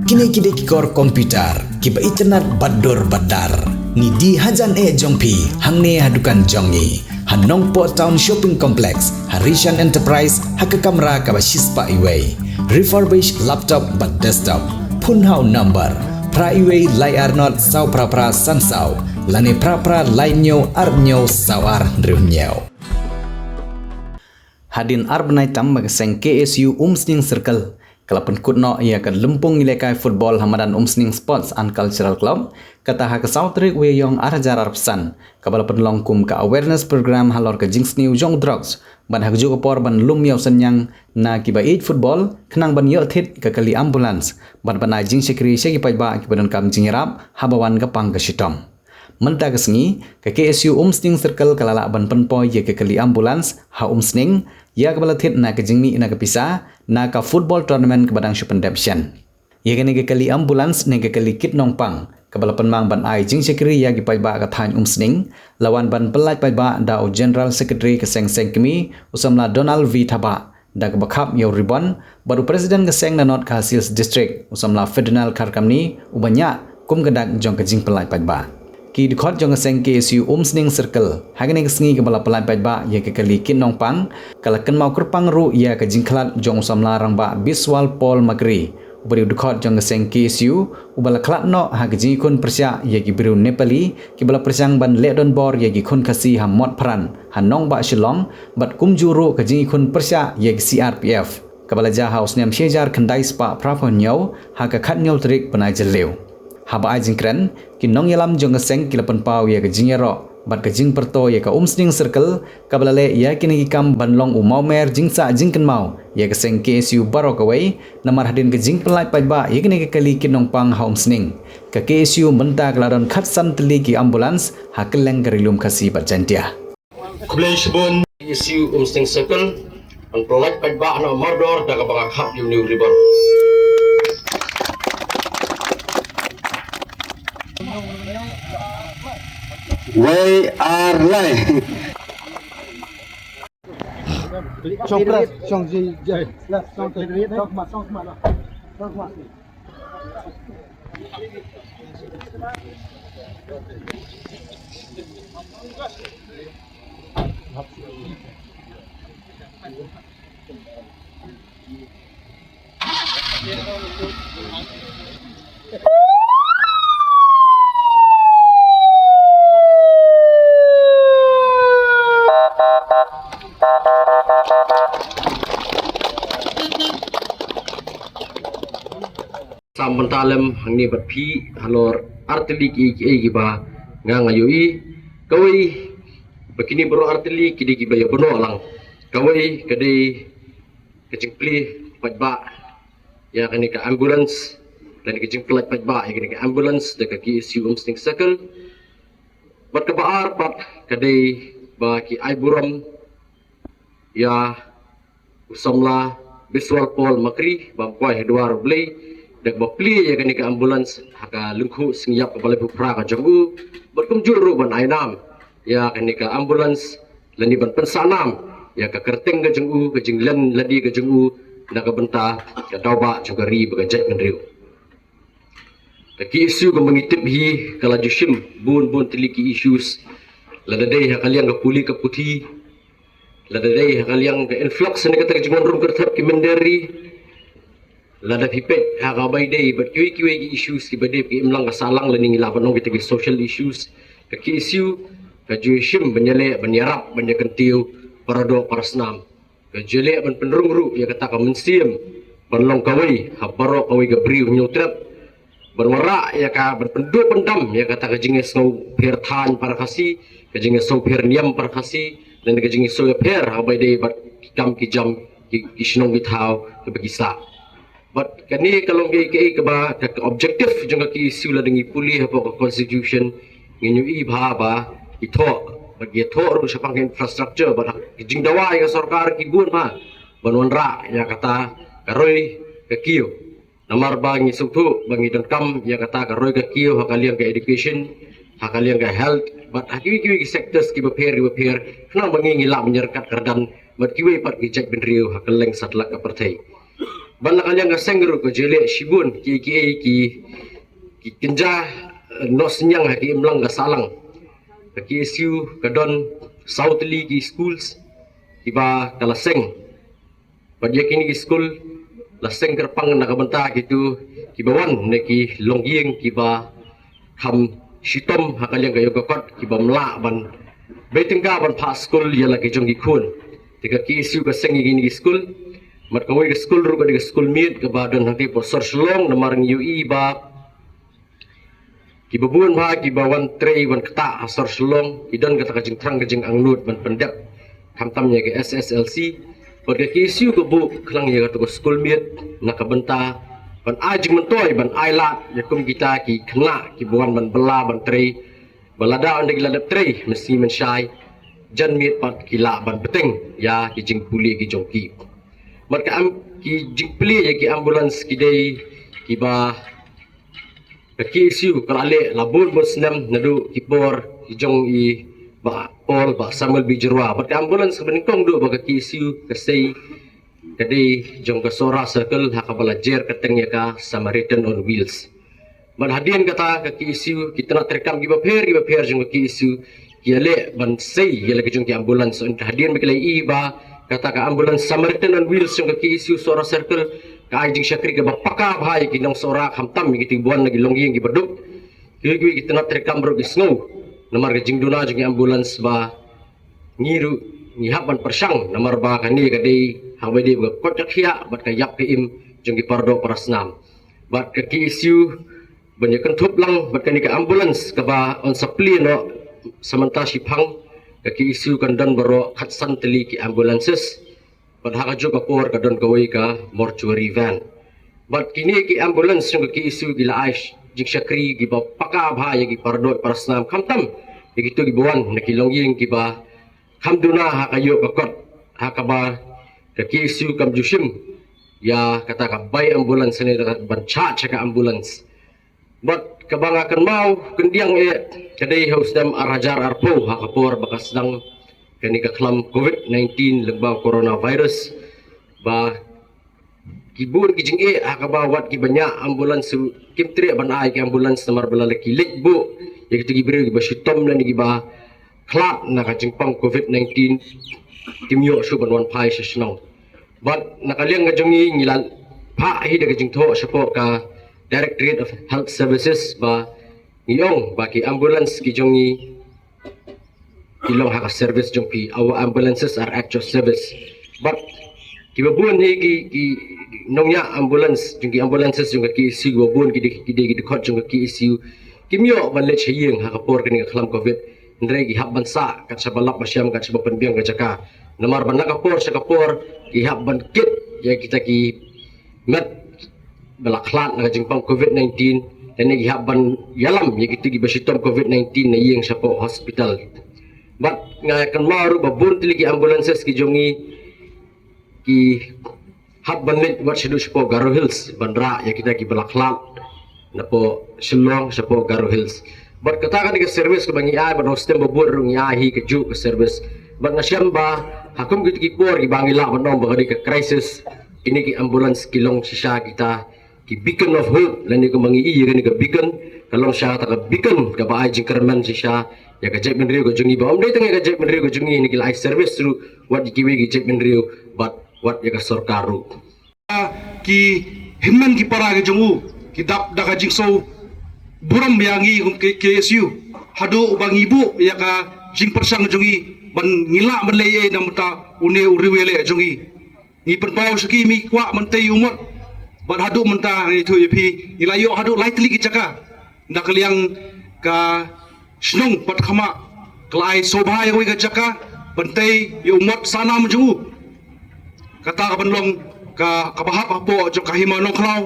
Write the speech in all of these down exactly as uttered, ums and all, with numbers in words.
Kine ki dei ki kor computer kiba itynnad bad dur bad dar. Ngi die hajan eh jong phi hangne ha dukan jong ngi ha Nongpoh Town Shopping Complex, ha Rishan Enterprise, ha ka kamra kaba shispah iwei. Refurbished laptop bad desktop. Phone ha u number phra iwei lai ar not saw phra phra san saw, lane phra phra lai hynñiew ar hynñiew saw ar hynriew hynñiew. Hadien ar bnai tam ba ka seng K S U Umsning Circle ka la pynkut noh ïa ka lympung ïalehkai football ha madan Umsning Sports and Cultural Club, kata ha ka saw tarik u Ïaïong ar hajar arphew san, kaba la pynlong kum ka awareness program halor ka jingsniew jong drugs, bad ha kajuh ka por ban lum ïa u synñiang na kiba ïeit football khnang ban ïoh thied ka kali ambulance bad ban ai jingshakri sha ki paidbah kiba donkam jingïarap haba wan ka pang ka shitom. Mynta ka sngi, ka K S U Umsning Circle ka la lah ban pynpoi ïa ka kali ambulance ha Umsning, ïa kaba la thied na ka jingmih na ka pisa na ka football tournament kaba dang shu pyndep shen. Ïa kane ka kali ambulance ne ka kali kit nongpang kaba la pynmang ban ai jingshakri ïa ki paidbah ka thaiñ Umsning, la wan ban pyllait paidbah da u General Secretary ka seng seng kmie, u samla Donald V Thabah, da kaba khap ïa u ribbon, bad u President ka seng nanot ka Khasi Hills District, u samla Ferdinand Kharkamni, uba ñiah kum ka dak jong ka jingpyllait paidbah. Ki dkhot jong ka seng K S U Umsning Circle ha kane ka sngi kaba la pyllait paidbah ïa ka kali kit nongpang, ka la kynmaw kyrpang ruh ïa ka jingkhlad jong u samla rangbah Biswal Paul Makri, uba dei u dkhot jong ka seng K S U, uba la khlad noh ha ka jingïakhun pyrshah ïa ki briew Nepali kiba la pyrshang ban leh donbor ïa ki khun Khasi ha Motphran, ha nongbah Shillong, bad kumjuh ruh ka jingïakhun pyrshah ïa ki C R P F, kaba la jia ha u snem shi hajar khyndai spah phra phew hynñiew, ha ka khathynñiew tarik bnai Jylliew. Haba ai jingkren, ki nongïalam jong ka seng ki la pynpaw ïa ka jingïaroh bad ka jingpyrto ïa ka Umsning Circle, kaba la leh ïa kine ki kam ban long u mawmer jingsah jingkynmaw ïa ka seng K S U baroh kawei, namar hadien ka jingpyllait paidbah ïa kine ki kali kit nongpang ha Umsning, ka K S U mynta ka la don khatsan tylli ki ambulance ha kylleng ka Ri Lum Khasi bad Jaintia. Khublei shibun. K S U Umsning Circle, ban pyllait paidbah na mardor da kaba nga khap ïa une u ribbon. Wei ar lai. Shong pres, shong ji, ji, left, shong te, shong khmat, shong khmat, shong khmat. Sam bynta lem hangne bad phi halor artylli kiei kiei kiba nga nga ïohi. Kawei, ba kine baroh artylli ki dei kiba ïa bynnoh lang. Kawei ka dei ka jingplie paidbah ïa kane ka ambulance, lane ka jingplie paidbah ïa kane ka ambulance da ka K S U Umsning Circle. Bad kaba ar pat ka dei ba ki ai burom ïa u samla Biswal Paul Makri, bam kwai ha dwar U Blei, da kaba plie ïa kane ka ambulance ha ka lyngkhuh sngi ïap kaba laiphew phra ka jong u, bad kumjuh ruh ban ai nam ïa kane ka ambulance, lane ban pynsah nam ïa ka kyrteng ka jong u, ka jinglen lade ka jong u, na ka bynta ka daw bah jong ka ri bad ka jaitbynriew. Ka K S U kumba ngi tip hi ka la ju shim bun bun tylli ki issues. Lada dei ha ka liang ka pule ka puthi, lada dei ha ka liang ka influx ne kata ka jingwan rum kyrthep ki mynder ri, lada phi peit ha kaba ïadei bad kiwei kiwei ki issues kiba dei ki imlang ka sahlang lane ngi lah ban ong kita ki social issues, ka K S U ka ju shim ban ïaleh ban ïarap ban ïakyntiew para doh para snam. Ka ju leh ban pynrung ruh ïa kata ka mynsiem ban long kawei ha baroh kawei ka briew Hynñiewtrep, ban wanrah ïa ka, ban pynduh pyndam ïa kata ka jingïasngewpher thaiñ para Khasi, ka jingïasngewpher niam para Khasi, lane ka jingïasngewpher ha kaba ïadei bad ki kam ki jam, ki, ki shnong ki thaw kiba ki sah. Bad kane ka long kaei kaei kaba ka, ka objective jong ka K S U lada ngi pule hapoh ka constitution, ngi ïohi bha ba ki thoh, bad ki thoh ruh shaphang ka infrastructure, bad ki jingdawa ïa ka sorkar ki bun bha ban wanrah ïa kata ka roi ka kiew. Namar ba ngi sngewthuh ba ngi donkam ïa kata ka roi ka kiew ha ka liang ka education, ha ka liang ka health, bad ha kiwei kiwei ki sectors kiba pher kiba pher, khnang ba ngi ngi lah ban ïaryngkat kyrdan bad kiwei pat ki jaitbynriew ha kylleng satlak ka pyrthei. Ban la ka liang ka seng ruh ka ju leh shibun ki ki ki ki kynja, eh, noh synñiang ha ki imlang ka sahlang. Ka K S U ka don saw tylli ki schools kiba ka la seng. Bad ïa kine ki skul la seng kyrpang na ka bynta kitu kiba wan na ki longïing kiba kham shitom ha ka liang ka ïong ka kot, kiba ym lah ban bei tyngka ban phah skul ïa la ki jong ki khun. Te ka K S U ka seng ïa kine ki skul. Bad kawei ka skul ruh ka dei ka skul miet kaba don hangtei por sor Shillong, namar ngi ïohi ba kiba bun bha kiba wan trei wan ktah ha sor Shillong ki don kata ka jingthrang ka jingangnud ban pyndep khamtam ïa ka S S L C. Bad ka K S U ka buh khnang ïa kata ka skul miet na ka bynta ban ai jingmyntoi, ban ai lad ïa kum kita ki khynnah kiba wan ban bylla ban trei, ba lada ynda ki la dep trei mynsngi mynshai, jan miet pat ki lah ban bteng ïa ki jingpule ki jong ki. Bad ka am ki jingpule ïa ki ambulance ki dei kiba ka K S U ka la leh la bun bun snem naduh ki por ki jong i Bah Paul, Bah Samuel B. Jyrwa. Bad ka ambulance kaba nyngkong duh ba ka K S U ka sei ka dei jong ka Sohra Circle, ha kaba la jer kyrteng ïa ka Samaritan on Wheels. Bad hadien kata ka K S U, ki tnat treikam kiba pher kiba pher jong ka K S U ki ïaleh ban sei ïa la ki jong ki ambulance. Hadien ba ki la ïohi ba kata ka ambulance Samaritan on Wheels jong ka K S U Sohra Circle ka ai jingshakri kaba paka bha ïa ki nong Sohra, khamtam ïa kito kiba wan na ki longïing kiba duk. Kiwei kiwei ki tnat treikam ruh ki sngew namar ka jingduna jong ki ambulance ba ngi ruh ngi hap ban pyrshang namar ba kane ka dei ha kaba dei ba ka koit ka khiah bad ka ïap ka im jong ki paradoh parasnam. Bad ka K S U ban ïa kynthup lang bad kane ka ambulance kaba yn sa plie noh, sa mynta shiphang ka K S U kan don baroh khatsan tylli ki ambulances. Bad ha kajuh ka por ka don kawei ka mortuary van. Bad kine ki ambulance jong ka K S U ki la ai jingshakri kiba paka bha ïa ki paradoh parasnam, khamtam ïa kito kiba wan na ki longïing kiba kham duna ha ka ïoh ka kot, ha kaba ka K S U kam ju shim ïa kata ka bai ambulance ne ban shah sha ka ambulance. Bad kaba nga kynmaw khyndiat eh ka dei ha u snem ar hajar arphew, ha ka por ba ka sdang kane ka khlam covid nineteen lyngba u coronavirus, ba ki bun ki jingeh ha kaba wat kiba ñiah ambulance kim treh ban ai ki ambulance namar ba la ki leit buh ïa kito ki briew kiba shitom lane kiba khlad na ka jingpang covid nineteen, kim ïoh shuh ban wan phai sha shnong. Bad na ka liang ka jong ngi ngi la phah hi da ka jingthoh shapoh ka Directorate of Health Services ba ngi ong ba ki ambulance ki jong ngi ki long ha ka service jong phi, our ambulances are at your service. Bad kiba bun hi ki ki nongñiah ambulance jong ki ambulances jong ka K S U, kiba bun ki dei ki dei ki dkhot jong ka K S U, kim ïoh ban leit sha ïing ha ka por kane ka khlam covid. Hynrei ki hap ban sah kat shaba lap ba shem, kat shaba pynbiang ka jaka. Namar ba na ka por sha ka por ki hap ban kit ïa kita ki met ba la khlad na ka jingpang covid nineteen, lane ki hap ban ïalam ïa kito kiba shitom covid nineteen na ïing shapoh hospital. Bad nga kynmaw ruh ba bun tylli ki ambulances ki jong ngi ki hap ban leit wat shaduh shapoh Garo Hills ban rah ïa kita kiba la khlad napoh Shillong shapoh Garo Hills. Bad kata ka dei ka service kaba ngi ai, bad ha u snem ba bud ruh ngi ai hi kajuh ka service. Bad nga shem ba ha kum kito ki por kiba ngi lah ban ong ba ka dei ka crisis, kine ki ambulance ki long shisha kita ki beacon of hope, lane kumba ngi ïohi ïa kane ka beacon, ka long shisha kata ka beacon kaba ai jingkyrmen shisha ïa ka jaitbynriew ka jong ngi, ba ym dei tang ïa ka jaitbynriew ka jong ngi, ne ki la ai service ruh wat ïa kiwei ki jaitbynriew bad wat ïa ka sorkar ruh. Ki hynmen ki para ki jong u ki dap da ka jingsngew burom ïa ngi kum ki K S U, haduh ba ngi buh ïa ka jingpyrshang jong ngi ban ngi lah ban leh ei na mynta une u riewïaleh jong ngi. Ngi pynpaw sha ki, ngi kwah mynta ïa u mot. Bad haduh mynta ngi ïathuh ïa phi, ngi la ïoh haduh lai tylli ki jaka. Na ka liang ka shnong Patkhmat ka la ai sngewbha ïa kawei ka jaka ban tei ïa u mot sanam jong u. Kata ka ban long ka kaba hap hapoh jong ka Hima Nongkhlaw.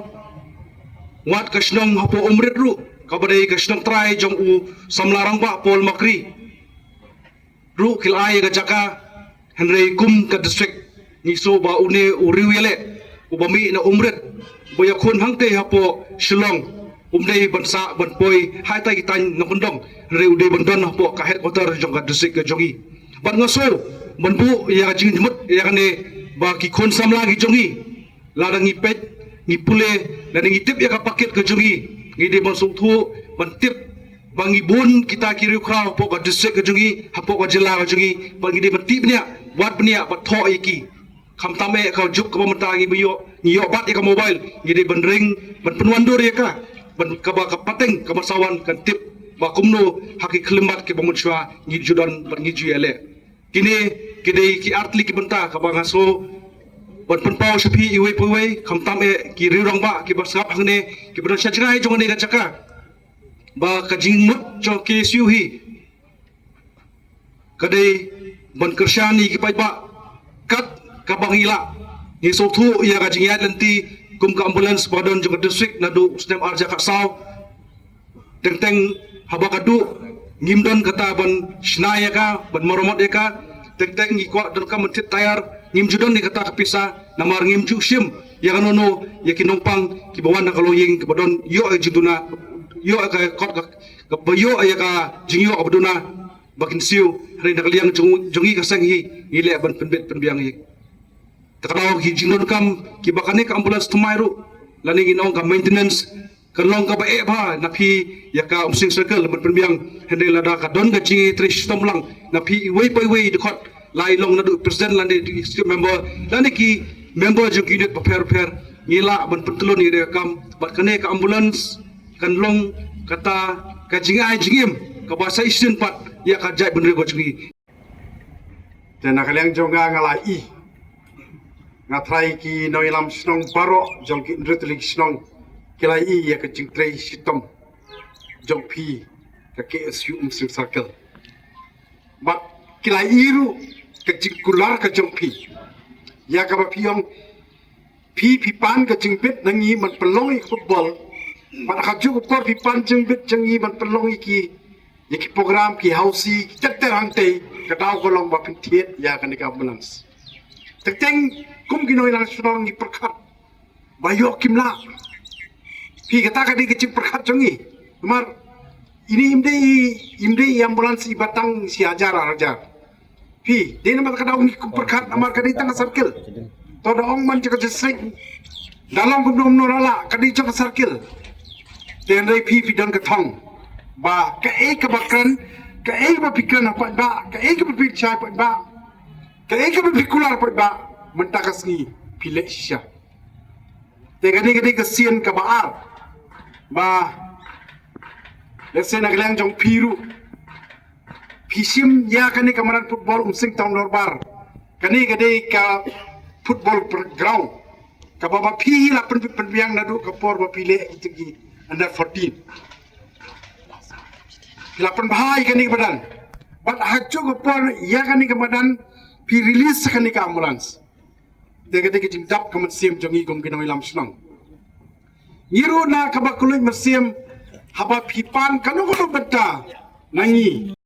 Wat ka shnong hapoh Umrit ruh kaba dei ka shnong trai jong u samla rangbah Paul Makri ruh ki la ai ïa ka jaka. Hynrei kum ka district ngi sngew ba une u riewïaleh uba mih na Umrit ba ïakhun hangtei hapoh Shillong um dei ban sah ban poi ha ita ki thaiñ nongkyndong, hynrei u dei ban don hapoh ka headquarter jong ka district ka jong ngi. Bad nga sngew ban buh ïa ka jingjmut ïa kane ba ki khun samla ki jong ngi Lada ngi peit, ngi pule, lada ngi tip ïa ka pakit ka jong ngi, ngi dei ban sngewthuh, ban tip ba ngi bun kita ki riewkhraw hapoh ka district ka jong ngi, hapoh ka jylla ka jong ngi, ba ngi dei ban tip bniah, wad bniah, ban thoh ïa ki. Khamtam eh ka juk kaba mynta ngi ïoh, ngi ïoh bat ïa ka mobile, ngi dei ban ring, ban pynwandur ïa ka, ban kaba ka pateng kaba sa wan kan tip ba kumno ha ki khyllipmat kiba mynshuwa ngi ju don bad ngi ju ïaleh. Kine ki dei ki artylli ki bynta kaba nga sngew ban pynpaw sha phi iwei pa iwei, khamtam eh ki riew rangbah kiba sngap hangne, kiba don sha jngai jong kane ka jaka, ba ka jingmut jong K S U hi ka dei ban kyrshan ïa ki paidbah kat kaba ngi lah. Ngi sngewthuh ïa ka jingïaid lynti kum ka ambulance ba don jong ka district naduh u snem ar hajar khatsaw. Teng teng haba ka duh ngim don kata ban shna ïa ka, ban maramot ïa ka. Teng teng ngi kwah donkam ban thied tyre, ngim ju don ïa kata ka pisa, namar ngim ju shim ïa kano kano ïa ki nongpang kiba wan na ka longïing kiba don ïoh ïa ka jingduna, ïoh ïa ka kot ka, kaba ïoh ïa ka jingïoh kaba duna ba kin siew. Hynrei na ka liang jong, jong ngi ka seng hi, ngi leh ban pynbit pynbiang ïa. Te ka daw ki jingdonkam kiba kane ka ambulance thymmai ruh, lane ngin ong ka maintenance, kan long kaba eh bha na phi ïa ka Umsning Circle ban pynbiang. Hynrei lada ka don ka jingtrei shitom lang na phi iwei pa iwei, dkhot, la i long naduh president lane executive member lane ki member jong ki unit bapher bapher, ngi lah ban pyntlun ïa ka kam bad kane ka ambulance kan long kata ka jingai jingim kaba sa shisien pat ïa ka jaitbynriew ka jong ngi. Te na ka liang jong nga, nga la i, nga trai ki nongïalam shnong baroh jong ki hynriew tylli ki shnong ki la i ïa ka jingtrei shitom jong phi ka K S U Umsning Circle. Bad ki la i ruh ka jingkular ka jong phi ïa kaba phi ong phi, phi pan ka jingbit na ngi ban pynlong ïa ki football. Bad ha kajuh ka por phi pan jingbit jong ngi ban pynlong ïa ki, ïa ki program, ki housie, ki ter ter hangtei, ka daw ka long ba phin thied ïa kane ka ambulance. Teng teng kum ki nongïalam shnong ngi pyrkhat ba ïoh kim lah. Phi, kata ka dei ka jingpyrkhat jong ngi. Namar ine im dei, im dei i ambulance iba tang shi hajar ar hajar. Phi, dei namar ka daw ngi kum pyrkhat namar ka dei tang ka circle. To da ong man jaka district, da long kumno kumno ruh la ka dei jong ka circle. Te hynrei phi, phi don ka thong ba kaei kaba kren, kaei kaba phi kren ha paidbah, kaei kaba phi shai paidbah, kaei kaba phi kular paidbah, mynta ka sngi phi leh shisha. Te ka dei, ka dei ka sien kaba ar ba lehse na ka liang jong phi ruh phi shim ïa kane ka madan football Umsning Town Dorbar. Kane ka dei ka football pr-, ground kaba ba phi la pyn, pynbiang naduh ka por ba phi leh ïa ki under fourteen. Phi la pynbha ïa kane ka madan. Bad ha kajuh ka por ïa kane ka madan phi release kane ka ambulance. Te ka dei ka jingdap ka mynsiem jong ngi kum ki nongïalam shnong. Ngi ruh na kaba kylluid mynsiem haba phi pan kano kano bynta na ngi.